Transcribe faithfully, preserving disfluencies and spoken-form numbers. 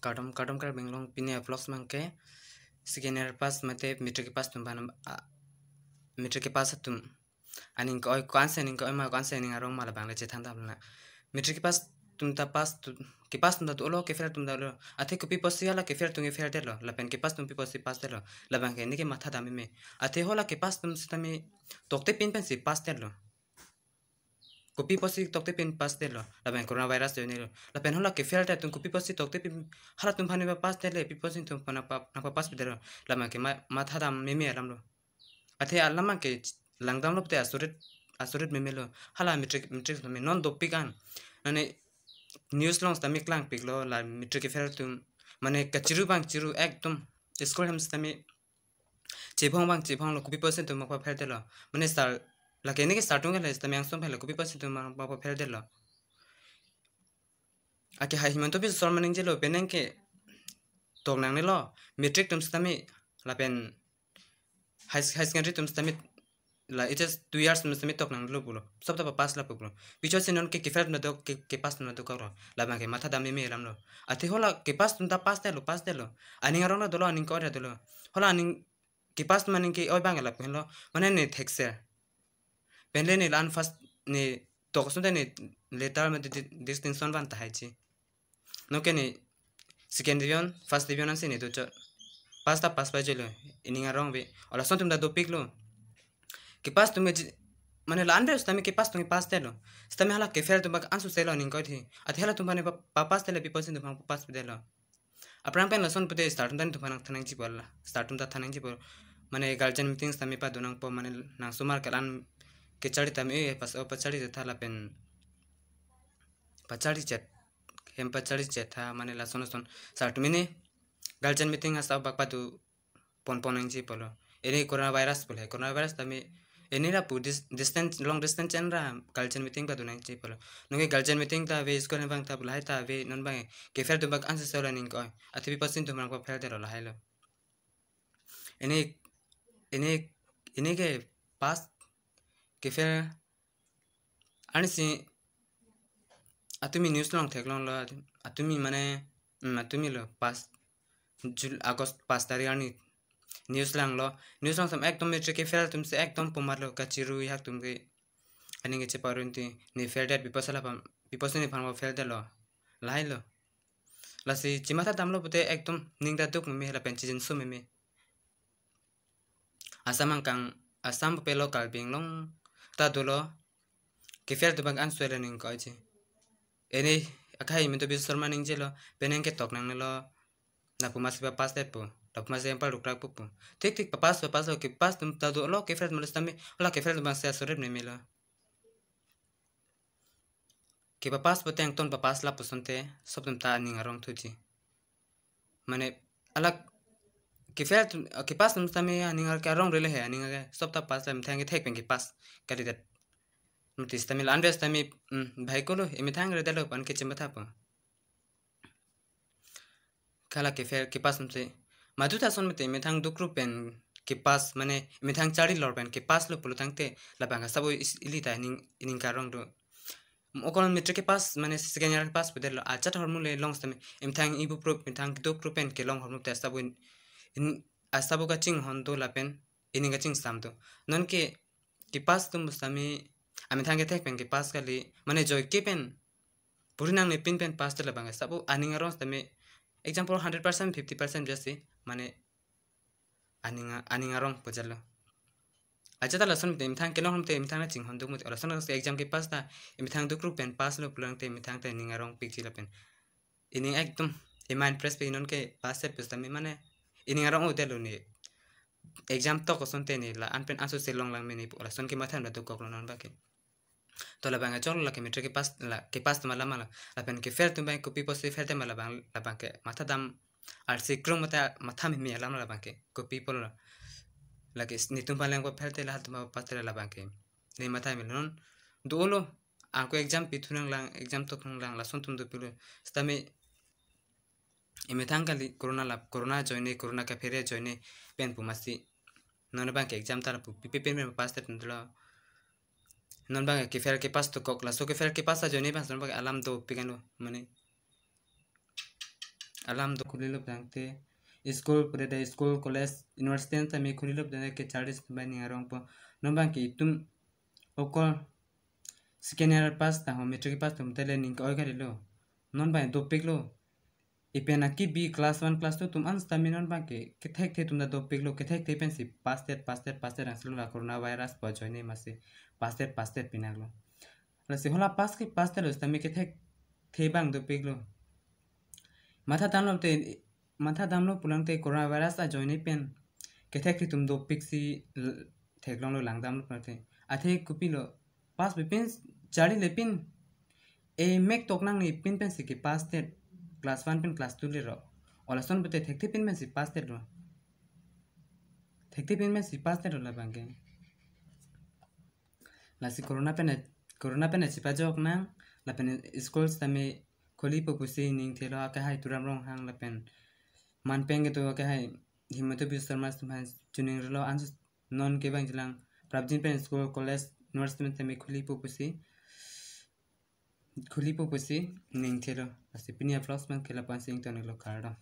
Kardom, kardom Karbi Anglong, pini a-vlogs abangke second year pass mate matric pass atum aphan, ah, matric pass atum aning ke-oi, ko-ansi aning ke-oi ma, ko-ansi aning arong ma, labang le chethan damlo na. Matric pass atum ta pass tu, kepass atum ta dolo, kefail atum ta dolo. Athe kopi apotsi hala kefail atum kefail detlo, lapen kepass atum pi apotsi pass detlo, labangke neke matha dam meme. Athe hala kepass atum sitame tokte pin pensi pass detlo. Kopi apotsi tokte pin pass detlo? Lapen coronavirus ajoinelo. Lapen hala kefail det atum kopi apotsi tokte pin, halatum aphan papass detle, pi apotsi itum aphan nangpa-, nangpapass pidetlo? Labangke ma-, matha dam meme alamlo. Athe alam abangke langdamlo pute asorit, asorit memelo. Hala matric, matric sitame non dopik an. Mane news along sitame klangpiklo, la matric kefail atum, mane kachiru abang chiru ekdom. School hem sitame chephong abang chephonglo, kopi apotsi itum nangpapafail detlo? Mane sir, lake neke sir atum ke le sitame angsong aphan le kopi apotsi itum nangpapafail detlo? Ake hai Himanta Biswa Sarma ningjelo, penang ke tok nangnelo, matric atum sitame, lapen high, high secondary atum sitame, la H S two years atum sitame tok nangnelo pulo. Sob ta papass lapu pulo. Pi apotsi non ke kefail atum ta do, ke, kepass atum ta dokoklo? Labangke matha dam meme alamlo. Athe hala kepass atum ta pass detlo, pass detlo. Aning arong ta dolo, aning ke-oi ta dolo. Hala aning kepass atum aning ke-oi abang lapu henlo. Mane ne thekser. Pen le ne la-an first ne tok asonte ne letter mate di-, distinction van tahai ji. Non ke ne second division, first division ansi ne dochot. Pass ta pass paijelo, ining arong ave. Hala ason atum ta dopiklo. Kepass atum ke ji-, mane la-an ave sitame kepass atum kepass detlo. Sitame hala kefail atum abang ansose lo aning ke-oi thi. Athe halatum aphan pa-, papass detle, pi apotsi itum aphan papass pidetlo? Aphrang pen lason pute sir atum ta itum aphan nangthan nangjipo la. Sir atum ta than nangjipo. Mane guardian meeting sitame pado nangpo, mane nang osomar ke la-an kecharli tame, eh, pas o pacharli chetha lapen pacharli chet, hem pacharli chetha, mane lason lason. Sir atum ini guardian meeting asap bak pado ponpon nangji pulo. Ini coronavirus pulo, coronavirus tame ini lapu dis-, distance, long distance chen ra guardian meeting pado nangji pulo. Non ke guardian meeting ta ave, school abang ta lahai ta ave, non abang kefail atum abang ansose lo aning ke-oi. Athe pi apotsi itum nangpafail detlo, lahailo. Ini, ini, ini kepass kefail ansi atumi news along theklonglo, atumi mane, mm, atumi lo pass, Jul-, August pass tarik arni news langlo. News along sitame ekdom matric kefail atum si ekdom pomatlo, kachiru, ihak atum ke aning kecheparo, ne fail det, pi apotsi la pam, pi apotsi nephan pafail detlo, lahailo. Lasi chematha damlo pute ekdom ning ta duk meme lapen chijinso meme. Assam angkang, Assam pupe lo, Karbi Anglong ta dolo, kefail atum abang ansose lo aning ke-oi ji. Ini akhai Himanta Biswa Sarma ningjelo, penang ke tok nangnelo, lapu masi papass det pu, lapu masi empal rukrak pu pu. Thik thik papass, papasslo, kepass atum ta dolo, kefail atum lo sitame, hala kefail atum abang si asorit memelo. Kepapass pute angton papass lapu asonte, sob atum ta aning arong thu ji. Mane hala kefail atum, kepass atum sitame aning ar-, ke arong rele he, aning ke sob ta pass la, emethang kethek pen kepass kalidet. Mati sitame la-an ave sitame, mm, bhai kolo, emethang re detlo pu an ke chemathapo. Hala kefail kepass atumsi. Madu ta ason mate emethang dukru pen kepass, mane emethang charli lor pen kepasslo pulo tangte labang asap o is-, ili ta ining, ining ke-arong do. Okon matric kepass, mane second year kepass pudetlo, ajat ahormu le long sitame emethang ibu prup, emethang keduk prup pen kelong ahormu te asap o in, in, asap o kachinghon do lapen ining kachingsam do. Non ke kepass atum sitame amethang kethek pen kepass kali, mane joike pen puri nangne pin pen pass det, labang asap o aning arong sitame, example hundred percent, fifty percent jasi, mane aning a-, aning arong pu jalo. Ajat ta lason te emethang kelong ahormu te emethang nangchinghon duk mut, lason exam kepass ta emethang dukru pen passlo pulang te emethang ta ining arongpik ji lapen ining ekdom i-mind fresh pik, non ke pass set pusitame mane ining arong-o detlo ne. Exam tok asonte ne la-an pen ansose longlang mene pu lason kematha dam dokoklo non abangke. To labang ajok lake matric kepass, la kepass atum alam la, lapen kefail atum abang kopi apotsi fail det ma, labang, labangke matha dam arsi krung matha, matha meme alam labangke, kopi pulo. Lake netum aphan lang pafail det, latum aphan papass det, labangke ne matha meme non. Dolo, ako exam pithu nanglang, exam tok nanglang, lason atum dopiklo. Sitame emethang kali, corona lap, corona ajoine, corona kaphere ajoine pen pu masi. Non abangke exam ta lapu pipe pen pen pass det dolo. Non abangke kefail kepass dokok, laso kefail kepass ajoine abang non abangke alam dopik anlo, mane. alam do khuli lop tangte, school pura da school, college, university tame khuli lop tangte kecharli sitame ning arongpo. Non abang ke itum okol second year pass ta ho, matric pass atum tele ning ke-oi kalilo. Non abang dopiklo. Ipen akibi class one, class two atum an sitame non abang ke kethekthe atum ta dopiklo, kethekthe pensi pass det, pass det, pass det, angselo la corona virus pu ajoine masi pass det, pass det pinaklo. Lasi hala pass ke pass detlo sitame kethekthe abang dopiklo. Matha damlo te, matha damlo pulang te corona virus ajoine pen kethekthe atum dopiksi l-, theklonglo, langdamlo pulang te. Athe kopilo, pass pi pen, charlile pen, e mek tok nangne pen pensi kepass det, class one pen class two lero. O lason pute thekthe pen pensi pass detlo. Thekthe pen pensi pass detlo labang ke. Lasi corona pen, corona pen chepajok nang, lapen school sitame khulipo pusi ning thelo, akehai Tuliram Ronghang lapen manpeng kedo akehai Himanta Biswa Sarma sitame chuning relo, ansi non kevang jilang prapjin pen school, college, university tame khulipo pusi, khulipo pusi ning thelo. Lasi pini a-vlogs abang ke lapu-an si ingtonlo, kardom.